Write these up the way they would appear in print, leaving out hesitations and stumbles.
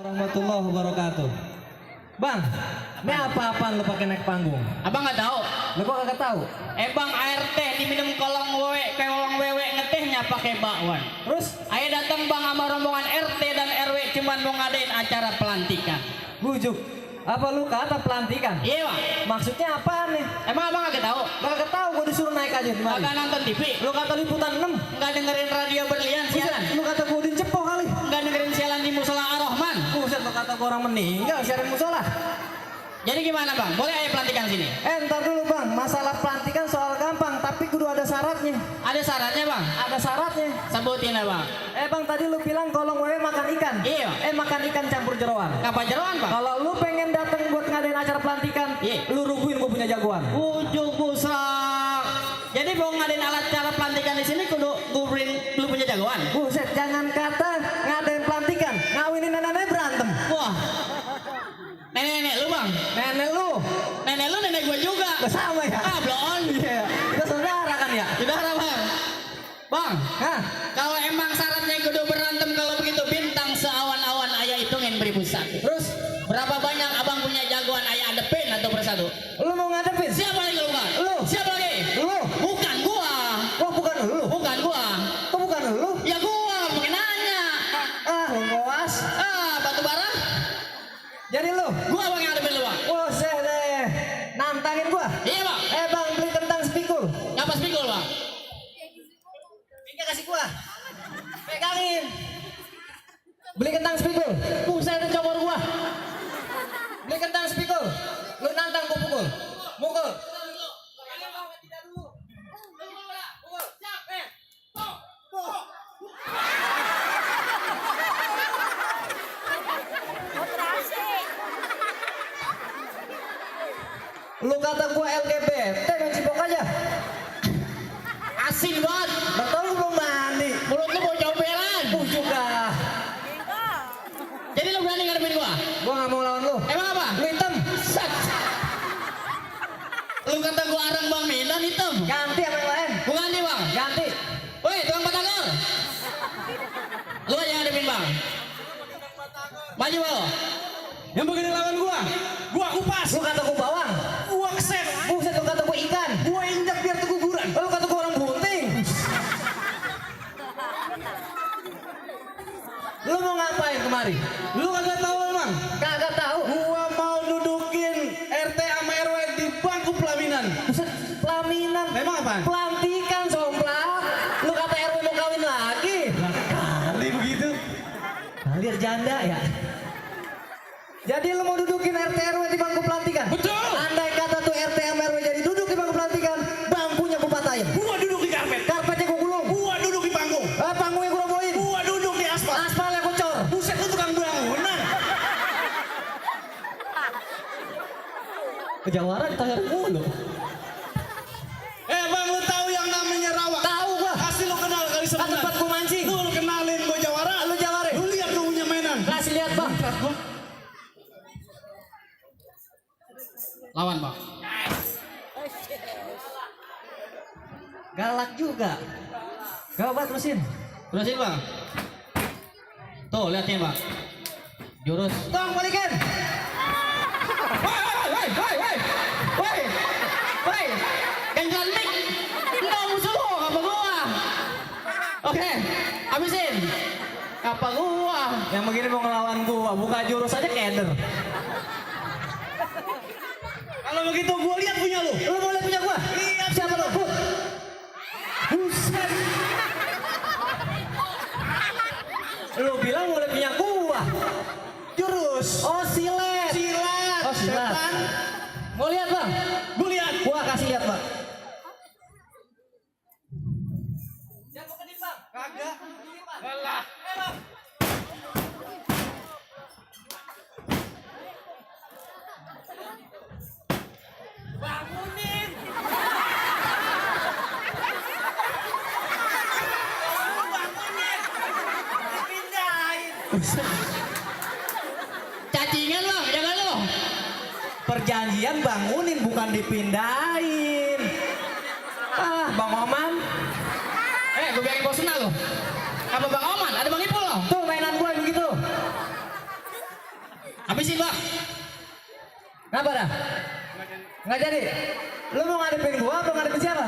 Warahmatullahi wabarakatuh. Bang, ini apa-apaan lu pakai naik panggung? Abang nggak tahu? Lu kok kagak tahu? Bang, air teh diminum kolong wewe, kayak orang wewe ngetehnya pakai bakwan. Terus, Ayo datang bang sama rombongan RT dan RW cuman mau ngadain acara pelantikan. bujuk. Apa lu kata pelantikan? Iya bang. Maksudnya apaan nih? Emang abang nggak tahu? Kagak tahu, gua disuruh naik aja kemari. Kagak nonton TV? Lu kata liputan 6. Nggak dengerin radio berlian siaran? Lu kata gua udin cepoh kali. Nggak dengerin siaran di musola Ar-Rahman? Buset, lu kata gua orang meninggal siaran musola. Jadi gimana bang? Boleh ayo pelantikan sini? Ntar dulu bang, masalah pelantikan soal gampang, tapi kudu ada syaratnya. Ada syaratnya bang? Ada syaratnya. Sebutin ya bang. Bang, tadi lu bilang kolong wewe makan ikan. Iya. Makan ikan campur jeroan. Apa jeroan bang? Kalau lu pengen datang buat ngadain acara pelantikan, Iya. lu rubuhin gua punya jagoan. Ujuk busak. Jadi mau ngadain alat cara pelantikan di sini kudu guburin lu punya jagoan. Buset, jangan kata ngadain pelantikan, ngawinin nenek-nenek berantem. Wah. Nenek-nenek lu bang. Nenek lu, Nenek lu nenek gue juga. sama ya? Ah blon. Iya, kita saudara kan ya? Saudara bang. Bang. Hah? Kalau emang syaratnya kudu berantem kalau begitu bintang seawan-awan ayah hitungin beribu satu. Terus, Berapa banyak abang punya jagoan ayah adepin atau bersatu? lu mau ngadepin? Siapa lagi lu bang? Lu. Siapa lagi? Lu? Bukan gua. Wah, bukan lu. Bukan gua. Kok bukan lu? Ya gua. Mungkin nanya. Lu ngowas. Batu bara. Jadi lu? Gua bang yang adepin lu bang. Buset deh, nantangin gua. Iya bang. Bang, beli kentang spikul. Ngapa spikul bang? Ini kasih gua. Pegangin. Beli kentang spikul. Buset, itu cowok gua. Beli kentang spikul. Lu nantang gua pukul. Mukul. Lu kata gua LGBT, main cipok aja. Asin banget. Betul lu belum mandi. Mulut lu mau comberan. Bujuk dah. Jadi lu berani ngadepin gua? Gua gak mau lawan lu. Emang apa? Lu hitam. Sat. Lu kata gua arang bang Medan hitam. Ganti sama yang lain. Gua ganti bang. Ganti. Woi tukang batagor. Lu aja ngadepin bang. Maju bang. Yang begini lawan gua kupas, Lu kata gua bawang. gua kesep, Buset, lu kata gua ikan. gua injak biar keguguran. Lu kata gua orang bunting. Lu mau ngapain kemari? Lu kagak tahu emang? Kagak tahu. Gua mau dudukin RT sama RW di bangku pelaminan. Buset, pelaminan. Emang apaan? Pelantikan, somplak. Lu kata RW mau kawin lagi. Lah kali begitu. Biar janda ya. Jadi lu mau dudukin RT RW di bangku pelantikan? Betul. Andai kata tuh RT sama RW jadi duduk di bangku pelantikan, bangkunya gua patahin. Gua duduk di karpet. Karpetnya gua gulung. Gua duduk di panggung. Panggungnya gua robohin. Gua duduk di aspal. Aspalnya gua cor. Buset lu tukang bangunan. Kejawara ditayar mulu. Bang, lu tahu yang namanya rawa? Tahu gua. Pasti lu kenal kali Kan sebentar. tempat gua mancing. Lu kenalin gua Jawara. Lu jawara. Lu lihat gua punya mainan. Kasih lihat bang. Lawan bang. Galak juga. Coba terusin. Terusin bang. Tuh liatin bang. Jurus. Tong balikin. Woi. Ganjalan mic. Enggak musuh lu, apa gua? Oke, habisin. Apa gua? Yang begini mau ngelawan gua, buka jurus aja keder. Kalau begitu gua lihat punya lu. Lu mau lihat punya gua? Lihat Siapa lu? Buset. Lu bilang mau lihat punya gua. Jurus. Oh, silet. Silat. Oh, silat. Setan. Mau lihat bang? Gua lihat. Gua kasih lihat bang. Kagak. Alah. Bangunin. Bangunin. Pindahin. Cacingan bang, jangan lu. Perjanjian bangunin bukan dipindahin. Bang Oman. Gue biarin bosen lo. Apa bang Oman? Ada bang Ipul lo? Tuh mainan gua begitu. Habisin bang. Kenapa dah? Nggak jadi. Lu mau ngadepin gua atau ngadepin siapa?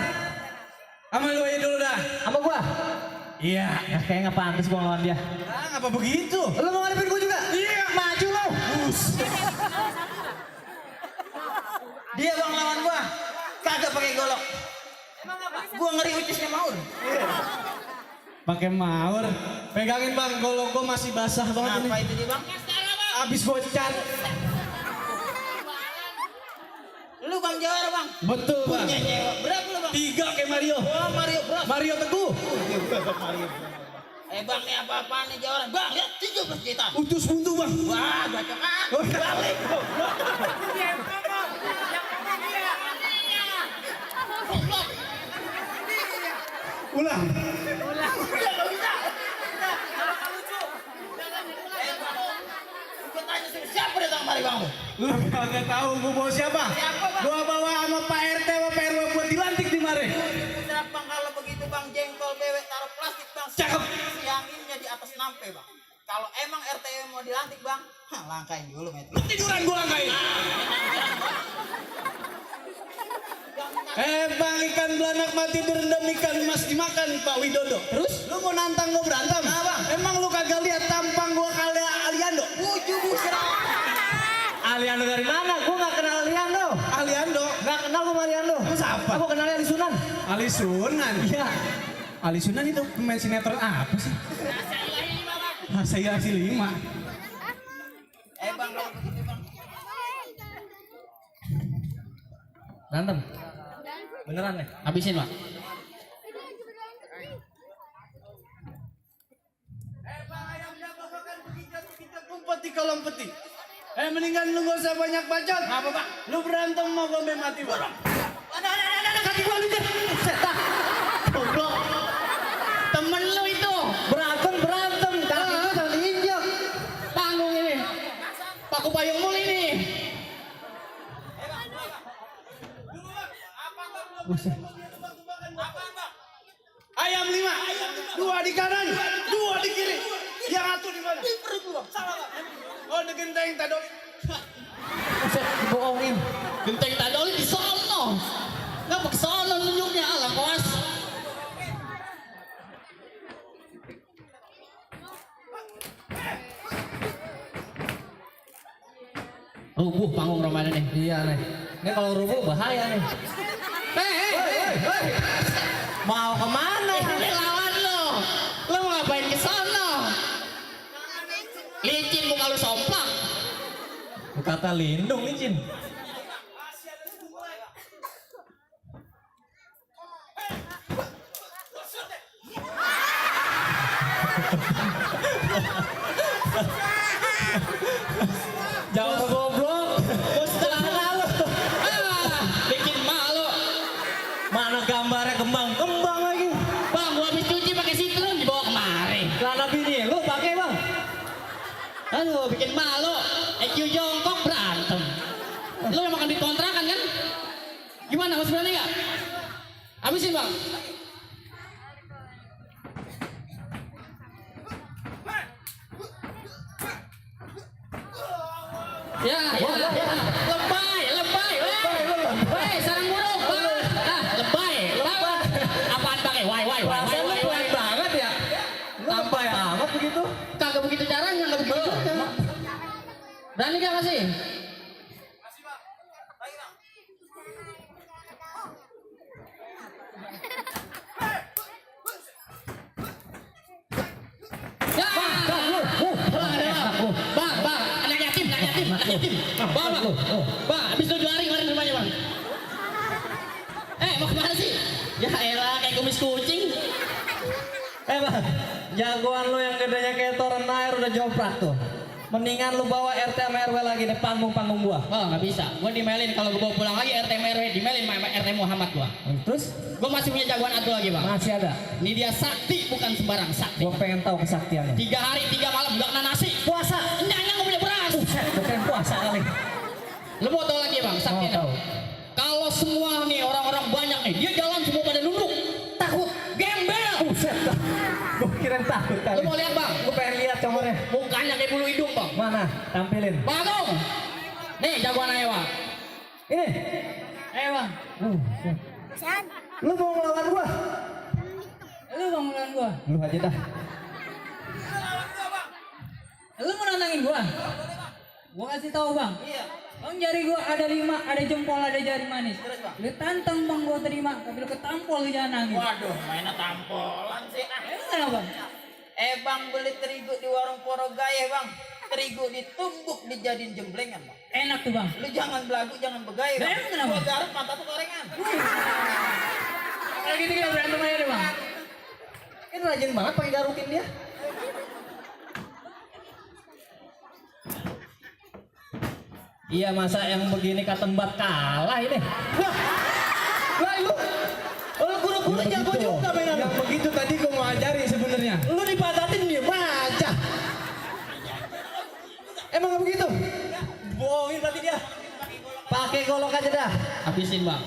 Sama lu aja dulu dah. Sama gua? Iya. Nah, kayak nggak pantas gua ngelawan dia. Ah, ngapa begitu? Lu mau ngadepin gua juga? Iya. Maju lu. Dia bang lawan gua. Kagak pakai golok. Gua ngeri ucisnya maur. Pakai maur. Pegangin bang, golok gua masih basah banget Apa ini. itu dia bang? Abis bocan. Lu bang Jawara bang. Betul bang. Punya nyewa. Berapa lu bang? 3 kayak Mario. Oh Mario bro. Mario Teguh. Bang nih apa-apaan nih Jawara? Bang lihat 17 juta. Utus buntu bang. Wah bacok ah. Balik. Ulang. Siapa datang kemari bang? Lu kagak tahu gua bawa siapa? Siapa, Bang? Gua bawa sama Pak RT sama Pak RW buat dilantik di mare. Serap bang kalau begitu bang jengkol bewek taruh plastik bang. Cakep. Sianginnya di atas nampe bang. Kalau emang RT mau dilantik bang, langkain dulu met. Tiduran gua langkain. Bang ikan belanak mati direndam ikan emas dimakan Pak Widodo. Terus? Lu mau nantang gua berantem? Nah, Bang. Emang lu kagak lihat tampang gua kali Aliando? Buju busra. Aliando dari mana? Gua nggak kenal Aliando. Aliando? Nggak kenal gua sama Aliando. Lu siapa? Aku kenalnya Ali Sunan. Ali Sunan. Iya. Ali Sunan itu pemain sinetron apa sih? Masa Ilahi 5. Bang kalau begitu bang. Berantem. Beneran nih. Habisin bang. Bang ayamnya babakan bekicot kumpet di kolam peti. Mendingan lu gak usah banyak bacot. Apa bang? Lu berantem mau gue mati bang. Ada kaki gua lu deh. Setan. Goblok. Temen lu itu. Berantem. Kaki gua jangan diinjak. Panggung ini. Paku payung mulu ini. Buset. Ayam 5, 2 di kanan, 2 di kiri. Yang satu di mana? Di perut gua. Salah bang. Oh, di genteng tadoli. Buset, dibohongin. Genteng tadoli di sono. Ngapa ke sono nunjuknya alah koas. Rubuh panggung Ramadan nih. Iya nih. Ini kalau rubuh bahaya nih. Hei. Mau kemana? Ini lawan lo. Lo mau ngapain ke sono? Licin muka lu somplak. Kata lindung licin. Jangan goblok. Celana lu. Bikin malu. Mana gambarnya kembang lagi. Bang, gua habis cuci pakai siklon dibawa kemari. Celana bini lu pakai bang. Aduh, bikin malu. EQ jongkok berantem. Lu yang makan di kontrakan kan? Gimana, masih berani nggak? Habisin bang. Ya. Lebay. Weh, sarang burung. Lebay. Apaan pakai? Wai. Perasaan lu keren banget ya. Sampai amat begitu. Kagak begitu caranya, nggak begitu. Berani gak kasih? Ya, bang, anak yatim. Bang, habis 7 hari kemarin rumahnya bang. Mau kemana sih? Ya elah, kayak kumis kucing. Bang, jagoan lu yang gedenya kayak toren air udah joprak tuh. Mendingan lu bawa RT sama RW lagi deh panggung gua. Oh nggak bisa, gue dimelin kalau gue bawa pulang lagi RT RW dimelin sama RT Muhammad gua. Terus Gue masih punya jagoan atu lagi bang. masih ada. Ini dia sakti bukan sembarang sakti. Gua pengen tahu kesaktiannya. 3 hari 3 malam gak kena nasi. Puasa. Enggak punya beras. Bukan puasa kali. Lu mau tahu lagi bang sakti? Mau tahu. Kalau semua nih orang-orang banyak nih dia jalan semua pada nunduk. Takut. Gembel. Buset. Gua kira takut kali. Lu mau lihat bang? Gua pengen lihat comornya. Mukanya kayak bulu hidung bang. Mana? Tampilin. Bagung. Nih jagoan ayo bang. Ini. Ayo bang. Siap. Lu mau ngelawan gua? Lu bang ngelawan gua. Lu aja dah. Lu mau nantangin gua? Gua kasih tahu bang. Iya. Bang jari gua ada 5, ada jempol, ada jari manis. Terus, Bang? Lu tantang bang gua terima, tapi lu ketampol lu jangan nangis. Waduh, mainnya tampolan sih. Emang kenapa? Bang beli terigu di warung Porogaya bang. Terigu ditumbuk dijadiin jemblengan bang. Enak tuh bang. Lu jangan belagu, jangan begaya bang. Emang kenapa? Gua garuk mata tuh gorengan. Kalau gitu kita berantem aja deh bang. Ini rajin banget pakai garukin dia. Iya masa yang begini katembat kalah ini. Wah, wah lu guru-guru jago juga mainan. Yang begitu tadi gua mau ajarin sebenarnya. Lu dipatatin dia baca. Emang begitu? Bohongin berarti dia. Pakai golok aja dah. Habisin bang.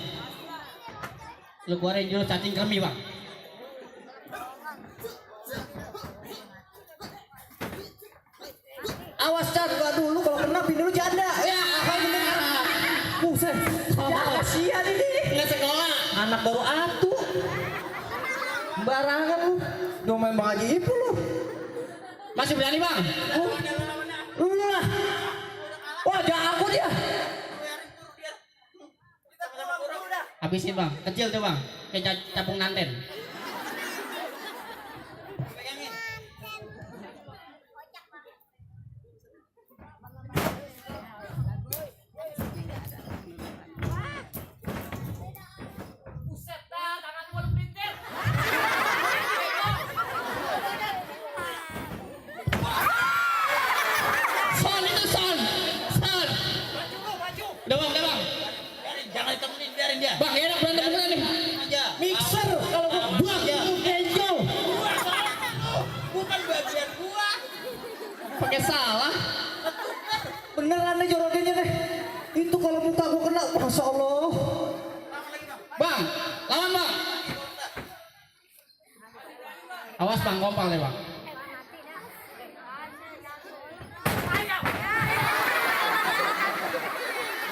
Lu keluarin jurus cacing kremi bang. Awas Chan, gua dulu kalau kena bini lu janda. Ya, Buset, kasihan ini. nggak sekolah. Anak baru atu. Barangan lu. Udah main Bang Haji Ipul lu. Masih berani bang? Lu lah. Wah, jago dia. Habisin bang. Kecil tuh bang. Kayak capung nanten. Son itu son. Son. Udah bang, udah bang. Jangan ditemenin, biarin dia. Bang, enak berantem beneran nih. Aja. Mixer kalau gua buang Ya. angel. Bukan bagian gua. Pakai salah. Beneran nih jorokinnya deh. Itu kalau muka gua kena, masya Allah. Bang, lawan bang. Awas bang, kompal deh bang.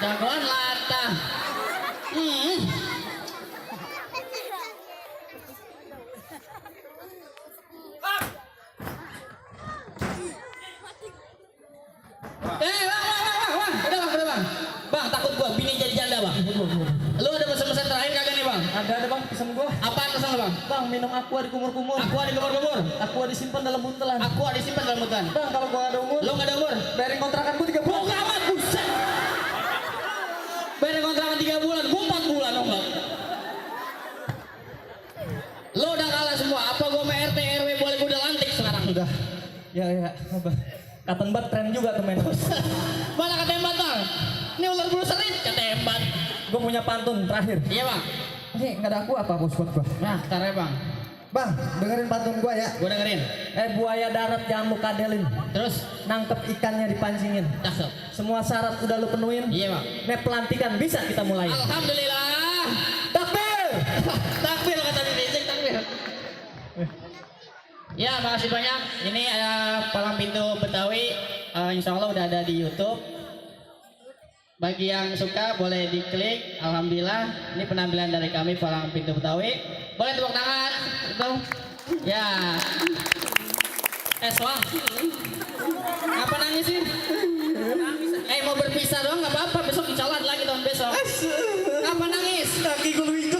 Jagoan lata. Bang. Udah bang. Bang, takut gua bini jadi janda bang. Lu ada pesan-pesan terakhir kagak nih bang? Ada bang pesan gua. Apaan pesan lu bang? Bang minum aqua di kumur-kumur. Aqua di kumur-kumur. Aqua disimpan dalam buntelan. Aqua disimpan dalam hutan. Bang kalau gua ada umur, Lu nggak ada umur? bayarin kontrakan gua 3 bulan. Buka amat, buset. Bayar kontrakan 3 bulan, gua 4 bulan dong bang. Lo udah kalah semua. Apa gua sama RT RW boleh gua udah lantik sekarang? Udah. Ya. Katembat tren juga tuh main. Mana ketembat bang? Ini ular bulu sering ketembat. Gua punya pantun terakhir. Iya bang. Ini nggak ada aqua apa bos buat gua. Nah, ntar ya bang. Bang, dengerin pantun gua ya. Gua dengerin. Buaya darat jangan lu kadelin. Terus, Nangkep ikannya dipancingin. cakep. Semua syarat udah lu penuhin. Iya bang. Nih pelantikan bisa kita mulai. Alhamdulillah. Takbir! Takbir kata Bibi, takbir. Ya, makasih banyak. Ini ada Palang Pintu Betawi. Insya Allah udah ada di YouTube. Bagi yang suka boleh diklik. Alhamdulillah. Ini penampilan dari kami Palang Pintu Betawi. Boleh tepuk tangan. Betul. Ya. Wah. Apa nangis sih? Mau berpisah doang nggak apa-apa. Besok insya Allah ada lagi tahun besok. Apa nangis? Kaki gue hidup